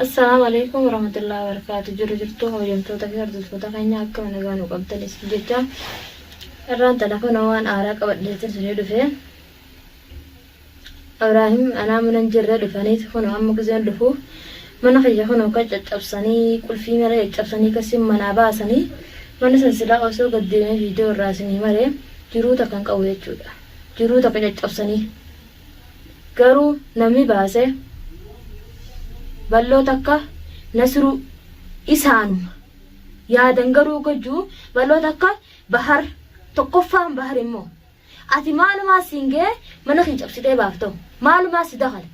Assalaamu alaikum warahmatullahi wabarakatuh. Jiru jirtuu kabajamtoota fi hordoftoota keenya akka nagaa nu qabdan isin jecha irraan tana kana waan aaraa qabadheetin isinii dhufe. Ibraahim anaa mana hin jirre dhufaniit kun amma gizeen dhufu mana kiyya kun akka caccabsanii qulfii mara caccabsanii akkasiin manaa baasanii mana san silaa osoo gad deemee viidiyoo irraa isinii maree jiruu takka hin qabu jechuudha. Jiruu takka caccabsanii. Garuu namni baase balloo takka nasruu isaanuma yaadan garuu gajjuu balloo takka bahar tokkoffaan bahar immoo ati maalumaa siin ga'e mana kee cabsitee baaftoo maalumaa si dakale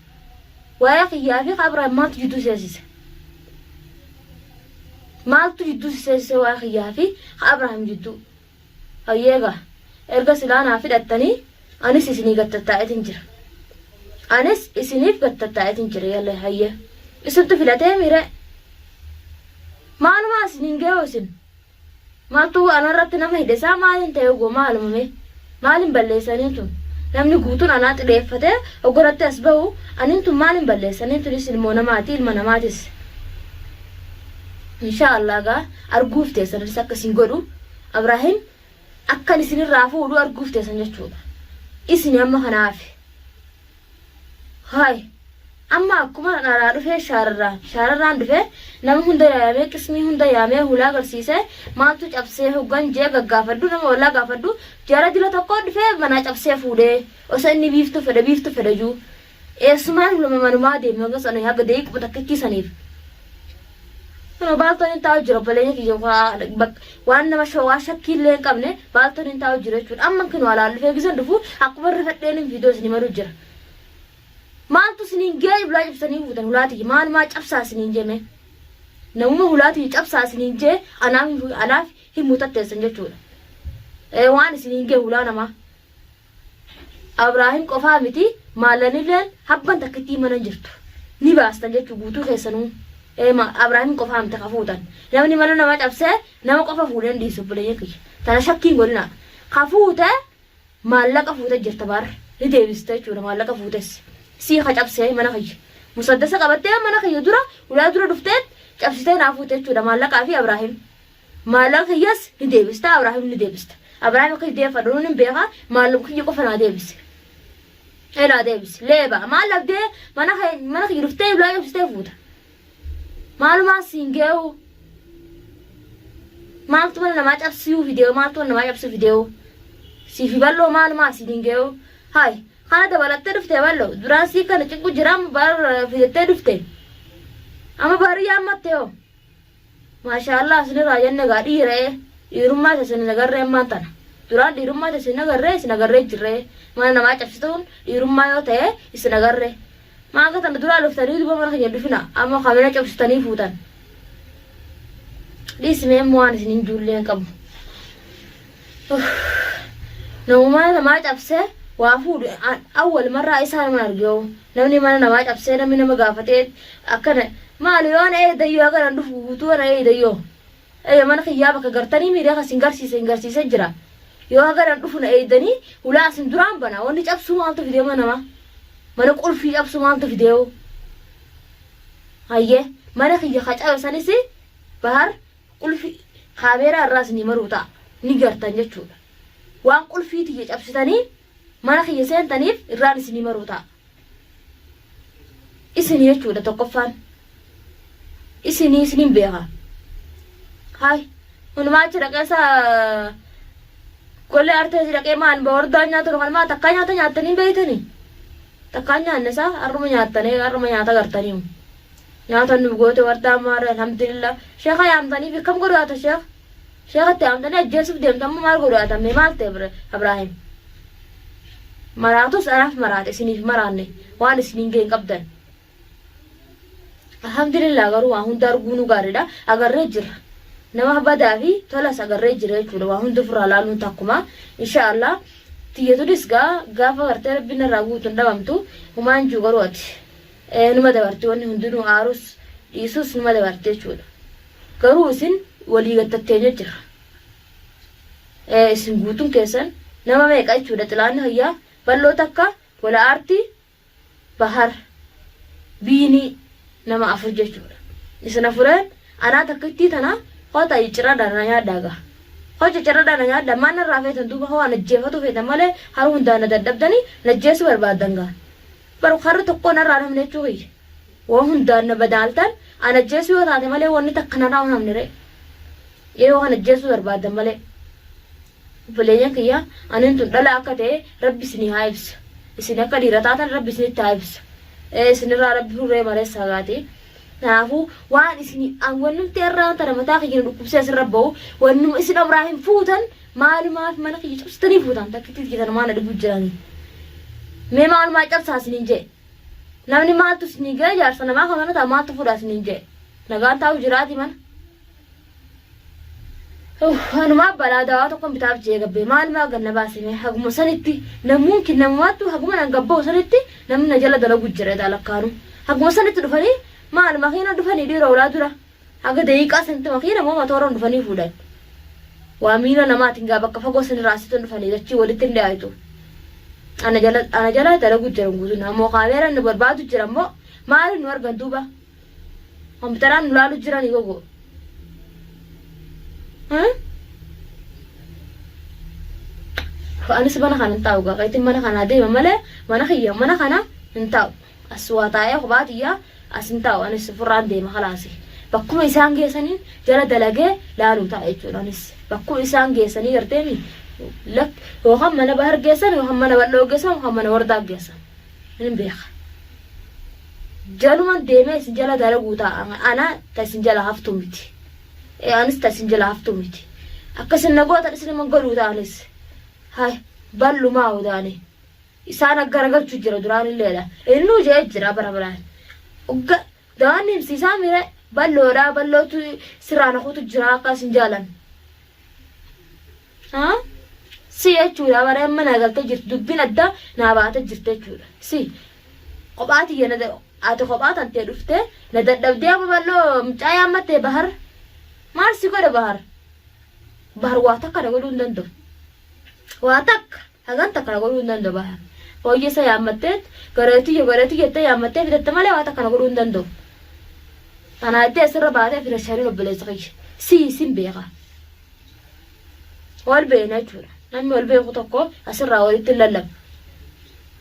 waa'ee kiyyaa fi Abrahaam maaltu jidduu seensise maaltu jidduu si seensise waa'ee kiyyaa fi Abrahaam jidduu Hayyee egaa erga silaa naa fidhattanii anis isinii gad tattaa'eetin jira. Anis isiniif gad tattaa'eetin jira yalla hayyee. Isintu filatee miiree. Maalumaa isiniin ga'oo isin. Maaltu anarratti nama hidhe isaa maaliin ta'e ogoo maaluma mee. Maaliin balleessaniin tun. Namni guutuun anaa xileeffatee ogoratti as bahu aniin tun maaliin balleessaniin tunis ilmoo namaati ilma namaatis. Inshaa Allah gaa arguuf teessanis akka isin godhu Abraahim akkan isinirraa fuudhu arguuf teessan jechuudha. Isini amma kanaaf. Haay amma akkuma alaa dhufee shaararraan shaararraan dhufee nama hunda yaamee qismii hunda yaamee hulaa agarsiisee maaltu cabsee hoggan jee gaggaafadhu nama ollaa gaafadhu jara dila tokko dhufee manaa cabsee fuudhee osoo inni biiftuu fedhe biiftuu fedhe juu eessumaan huluma manumaa deeme haga sana haga daqiiquma takkittii saniif. Kunoo baaltoon hin taa'u jira obboleeyyan kiyya waan nama waan shakkii illee hin qabne baaltoon hin taa'u jira jechuudha. Amma kinoo alaan dhufee gizan dhufu akkuma rifadheen viidiyoo isin himaduu jira. Maaltu isiniin gee hulaa cabsanii fuutan hulaa tiyya maalumaa cabsaa isiniin jee mee. Namuma hulaa tiyya cabsaa isiniin jee anaaf anaaf hin mutatteessan jechuudha. Waan isiniin gee hulaa namaa. Abraahim qofaa miti maallanilleen habban takkittiin mana hin jirtu. Ni baastan jechuu guutuu keessanuu. Abraahim qofaa miti ka fuutan. Namni mana nama cabsee nama qofa fuudhee hin dhiisu obboleeyyan kiyya. Tana shakkii hin godhinaa. Ka fuute maallaqa fuute jirta bar ni deebista jechuudha maallaqa fuutes. Sii ka cabsee mana kiyya. Musaddasa qabattee mana kiyya dura ulaa dura dhuftee cabsitee naa fuute jechuudha maallaqaa fi Abraahim. Maallaqa kiyyas ni deebista, Abrahaam ni deebista. Abrahaam akka deeffadhu nuun hin beeka, maallaqa kiyya qofa naa deebisi. Ee naa deebisi. Leeba maal dhabdee mana kee mana kiyya dhuftee ulaa cabsitee fuuta. Maalumaa siin geewu. Maaltu mana namaa cabsuu fideewu maaltu mana namaa cabsuu fideewu. Siifi bal'oo maalumaa siin hin geewu. Hayi kana dabalattee dhuftee bal'oo duraan sii kana cinqu jira amma bara fidattee dhufte. Amma barii ammattee hoo. Maashaa Allah isinirraa jenne egaa dhiira ee dhiirummaa isa isin hin agarree ammaan tana. Duraan dhiirummaa isa isin hin agarree isin agarree jirree mana namaa cabsituun dhiirummaa yoo ta'e isin agarree. Maa akka tana duraa dhuftanii duba mana keenya hin dhufina amma kamera cabsitanii fuutan. Dhiisi mee amma waan isin hin juullee hin qabu. Nama mana namaa cabsee waa fuudhu awwal marraa isaa nama argee namni mana namaa cabsee namni nama gaafatee akkana maali yoo ana eedayyoo akka nan dhufu guutuu ana eedayyoo ee mana kiyyaa bakka gartanii miidhaa kan sin garsiise hin garsiise jira yoo haga nan dhufu na eedanii hulaa asin duraan bana wanni cabsuu maaltu fidee mana namaa mana qulfii cabsuu maaltu fidee hayyee mana kiyya kacabe sanis bahar Qulfi kaameeraa irraa isinii maruu ta'a. Ni gartan jechuudha. Waan qulfii tiyya cabsitanii mana kiyya seentaniif irraan isinii maruu ta'a. Isinii jechuudha tokkoffaan. Isinii isinin beeka. Haay. Hunumaa achi dhaqee isaa gollee arteesi dhaqee maal bawardaan nyaata kan maa takkaa nyaata nyaattanii beeytanii. Takkaa nyaanne isaa har'uma nyaattanii har'uma nyaata gartanii. Nyaata nuuf goote wardaan maarree alhamdulillah. Sheekha yaamtaniif akkam godhaata sheekh? Sheekha itti yaamtanii ajjeesuuf deemtan immoo maal godhaata mee maal ta'e Ibraahim? Maraatus anaaf maraate isiniif maraanne waan isiniin ga'e hin qabdan. Alhamdulillah garuu waa hunda arguu nu gaariidha agarree jirra. Nama badaa fi tolas agarree jira jechuudha waa hunda ofirraa laaluun takkuma insha Allah tiyyatunis gaa gaafa gartee rabbiin irraa guutu hin dhabamtu humaan jiru garuu ati. Ee numa dabarti wanni hundinuu aarus dhiisus numa dabarti jechuudha. Garuu isin walii gad tatteenye jira. Ee isin guutuun keessan nama meeqa jechuudha xilaanni hayyaa bal'oo takka wala aartii bahar biinii nama afur jechuudha. Isin afureen anaa takkittii tana kota ciradha na nyaadhaa gaa. Hoja ciradha na nyaadha maal narraa feetan duuba hoo ana ajjeefatu feetan malee haruu hundaan na dadhabdanii na ajjeesuu barbaaddan gaa. Bar harri tokko narraa hin hafne jechuu kiyya. Waan hundaan na badaaltan ana ajjeesuu yoo taate malee wanni takka narraa hin hafne ree. Yoo ana ajjeesuu barbaaddan malee. Obboleeyyan kiyya anin tun dhala akka ta'e rabbi isinii haa ibsu. Isin akka dhiira taatan rabbi isinitti haa ibsu. Ee isinirraa rabbi hurree mareessaa gaati. Kanaafuu waan isin wannumti irraa tana mataa kiyya na dhukkubsee asirra ba'u wannuma isin Abraahim fuutan maalumaaf mana kiyya cabsitanii fuutan takkittii kiyya tana maal na dhibuu jiranii. Mee maalumaa cabsaa isiniin jee. Namni maaltu isinii ga'e jaarsa namaa kan mana ta'a maaltu fuudhaa isiniin jee. Nagaan taa'u jiraati mana. Anumaa balaa dawaa tokkon bitaaf jee gabbee maalumaa ganna baasime haguma sanitti namuun kinnamumaattu haguma nan gabba'u sanitti namni na jala dalagu jira edaa lakkaanu haguma sanitti dhufanii maal makiina dhufanii dhiira ulaa dura haga daqiiqaa sanitti makiina moo matooran dhufanii fuudhan waa miila namaatiin gaa bakka fagoo sanirraa asitti dhufanii dachii walitti hin dhiyaatu ana jala ana jala dalagu jiran guutuun ammoo kaameeraan nu barbaadu jira ammoo maaliin nu argan duuba Kompiitaraan nu laalu jiranii gogo. Anis mana kana hin taa'u gaa qayitiin mana kanaa deema malee mana kiyya mana kana hin taa'u. As waa taa'ee kophaa tiyya as hin taa'u anis ofirraan deema kalaasi. Bakkuma isaan geessaniin jala dalagee laaluu ta'a jechuudha anis. Bakkuma isaan geessanii garteemi yookaan mana bahar geessan yookaan mana bal'oo geessan yookaan mana wardaa geessan. Hin beeka. Jaluman deemee isin jala dalaguu ta'a. Ana ta isin jala haftu miti. Ee anis ta isin jala haftu miti. Akka isin na gootan isinuma godhuu ta'a anis. Hay ballumaa odaani. Isaan aggaragalchuu jira duraan illeedha. Innuu je'ee jira bara baraan. Ugga dawaan himsiisaa mire balloodha ballootu sirraa na kutu jira akka isin jaalan. Haa? Si jechuudha bara amma naa galtee jirti dubbiin adda naa baatee jirti jechuudha. Si kophaa tiyya na ati kophaa tantee dhuftee na dadhabdee amma bal'oo mucaa yaammattee bahar maal si godhe bahar bahar waa takka na godhuu hin danda'u. Waa takka hagan takka na godhuu hin danda'u bahar. Fooyyessa yaammattee gareetiyya gareetiyya jettee yaammattee fidatte malee waa takka na godhuu hin danda'u. Tanaa jettee asirra baatee fidachanii obboleessa kiyya. Si sin beeka. Wal beekna jechuudha. Namni wal beeku tokko asirraa walitti hin lallabu.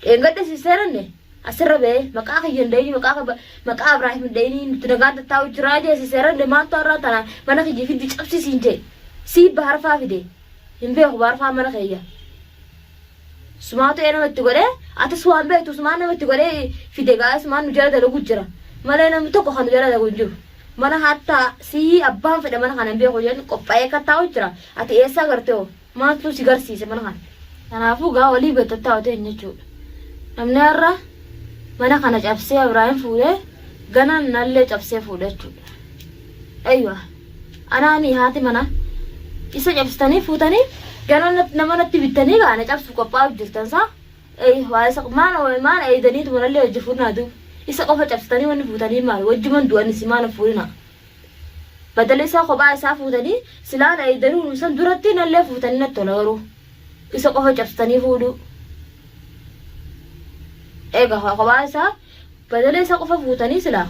Dheengadda si seeranne asirra ba'ee maqaa kiyya hin dhayini maqaa maqaa Abraahim hin dhayini nuti nagaan tattaa'u jiraa jee si seeranne maaltu har'aa tana mana kiyya fiddi cabsisiin jee. Sii baharfaa fide. Hin beeku baharfaa mana kiyya. Sumaatu ee nama itti godhee atis waan beektu sumaan nama itti godhee fide gaa sumaan nu jala dalagu jira malee namni tokko kan nu jala dalagu hin jiru. Mana hattaa sii abbaan fedhe mana kana hin beeku jedhu qophaa'ee akka taa'u jira ati eessaa garte hoo maaltu si garsiise mana kana. Kanaafuu gaa walii gad tattaa'u ta'e jechuudha. Namni har'a mana kana cabsee Abrahaam fuudhee gana nallee cabsee fuudhe jechuudha. Aywa. Anaani haati mana isa cabsitanii fuutanii gana nama natti bittanii gaa na cabsuuf qophaa'u jirtan saa. Waa isa maan maan eeydaniitu manallee wajji fuudhinaa duuba. Isa qofa cabsitanii wanni fuutanii maal wajjuman du'anis maal fuudhina. Badala isaa kophaa isaa fuutanii silaan eeydanuu san duratti nallee fuutanii natti tola garuu. Isa qofa cabsitanii fuudhuu. Egaa kophaa isaa Badala isa qofa fuutanii silaa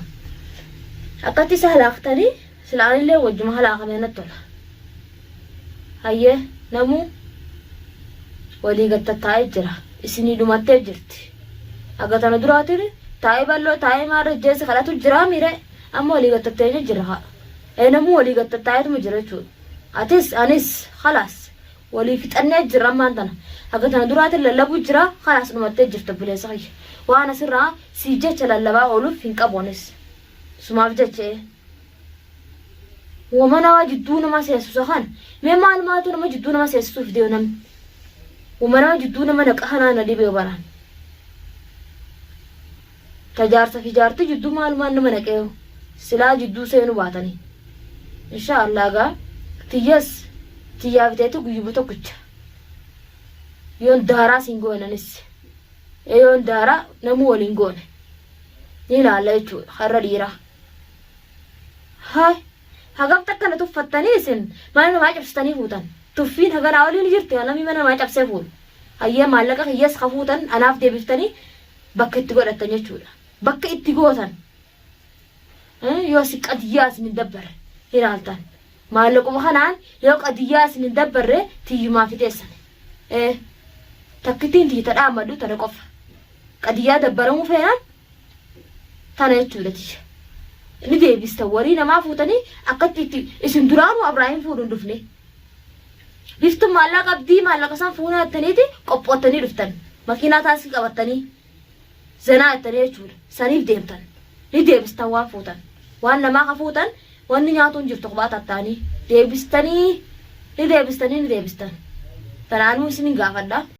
akkatti isa halaaktanii silaa anillee wajjuma halaakamee natti tola. Hayyee namuu walii gad tattaa'ee jira. Isinii dhumattee jirti. Haga tana duraatiin taa'ee bal'oo taa'ee maarra jeessa kadhatu jiraa miire amma walii gad tatteenye jira haa. Ee namuu walii gad tattaa'eetuma jira jechuudha. Atis anis khalaas Walii fixannee jirra ammaan tana. Haga tana duraatiin lallabuu jira khalaas dhumattee jirti obboleessa kiyya. Waan asirraa siif jecha lallabaa ooluuf hin qabu anis. Sumaaf jecha ee. Wama nama jidduu nama seensisa kana. Mee maal maaltu nama jidduu nama seensisuuf fidee namni. Wama nama jidduu nama naqa kanaa na dhibee baraan. Ta jaarsa fi jaartii jidduu maalumaan nama naqee silaa jidduu seenu baatanii. Inshaa Allah gaa tiyyas tiyyaa fi teeti guyyuma tokkicha. Yoon daaraa siin goone anis. Yoon daaraa namuu waliin goone. Ni ilaalla jechuudha har'a dhiiraa. Haay hagam takka na tuffattanii isin mana namaa cabsitanii fuutan. Tuffiin haganaa olii ni jirti namni mana namaa cabsee fuudhu. Hayyee maallaqa kiyyas ka fuutan anaaf deebiftanii bakka itti godhattan jechuudha. Bakka itti gootan. Yoo isin qadiyyaa isin hin dabbarre ilaaltan. Maallaquma kanaan yoo qadiyyaa isin hin dabbarre tiyyumaa fixeessan. Ee takkittiin tiyya ta dhaammadhu tana qofa. Qadiyyaa dabbaramuu feenaan tana jechuudha tiyya. Ni deebistan warii namaa fuutanii akkatti itti isin duraanuu Abraahim fuudhu hin dhufne. Biftuun maallaqa qabdii maallaqa isaan fuunaa jettaniiti qophoottanii dhuftan. Makiinaa taaksii qabattanii. Zanaa jettanii jechuudha. Saniif deemtan. Ni deebistan waan fuutan. Waan namaa ka fuutan wanni nyaatuun jirtu kophaa tattaanii. Deebistanii ni deebistanii ni deebistan. Tanaanuu isinin gaafadha.